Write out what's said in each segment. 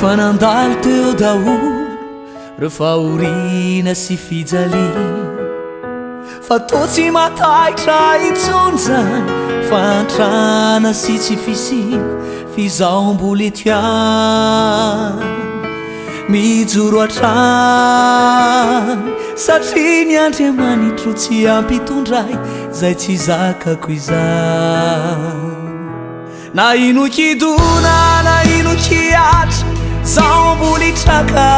Efa nandalo teo daholo reo fahoriana sy fijaliana Fa toa tsy mataitra intsony zany fahantrana sy tsy fisiana F'izaho mbola eto ihany mijoro hatrany Satria ny Andriamanitro tsy hampitondra ahy izay tsy zakako izany. Na ino kidona na ino kihatra zaho mbola hitraka.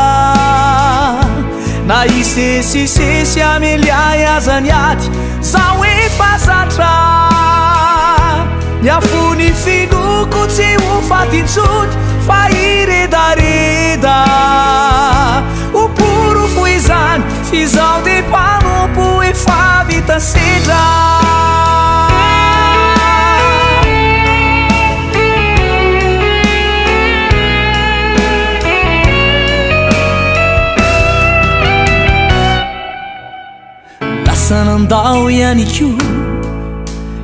Na hisesisesy hamely ahy aza ny ady zaho efa zatra. Ny afon'ny finoako tsy ho faty intsony fa hiredareda. Ho porofo izany f'izaho dia mpanompo efa vita sedra. Lasa nandao ihany koa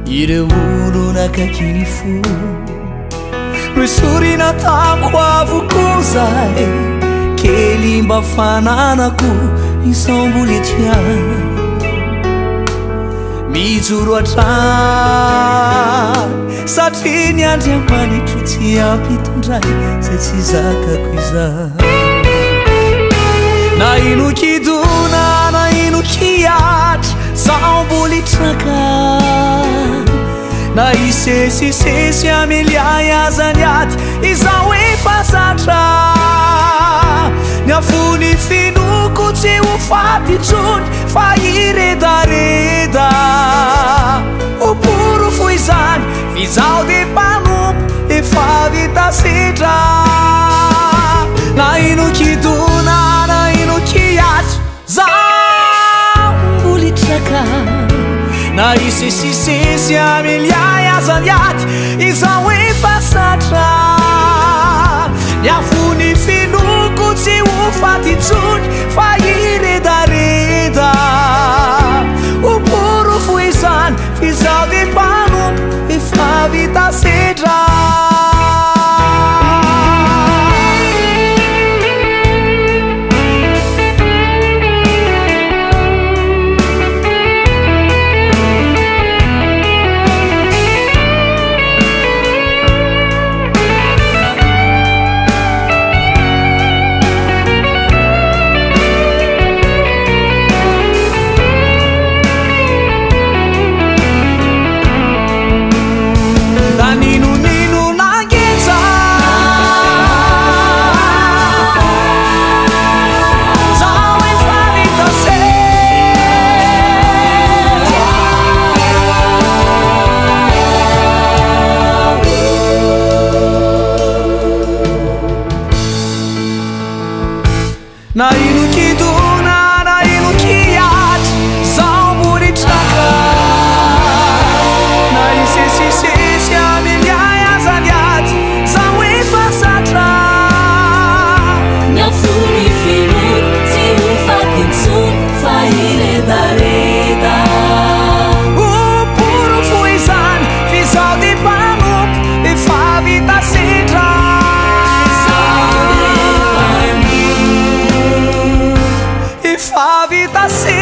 ireo olona akaiky ny fo. Noesorina tamiko avokoa zay kely mba fananako izao mbola eto ihany. Mijoro hatrany satria ny Andriamanitro tsy hampitondra ahy izay tsy zakako izany. Na ino kidona na ino kihatra zaho mbola hitraka. Na hisesisesy hamely ahy aza ny ady, izaho efa zatra. Ny afon'ny finoako tsy ho faty intsony fa hiredareda. Ho porofo izany f'izaho dia mpanompo efa vita sedra. Na inon-kidona na inon-kihatra. Zaho mbola hitraka na hisesisesy hamely ahy aza ny ady, izaho efa zatra. Ny afon'ny finoako tsy ho faty intsony fa hiredareda. Ho porofo izany f'izaho dia mpanompo efa vita sedra. Na ino kidona na ino kihatra zaho mbola hitraka. Na hisesisesy hamely ahy aza ny ady zaho efa zatra. Ny afon'ny finoako tsy ho faty intsony fa hiredareda. Ho porofo izany f'izaho dia mpanompo efa vita sedra. Izaho dia mpanompo. Efa vita sedra.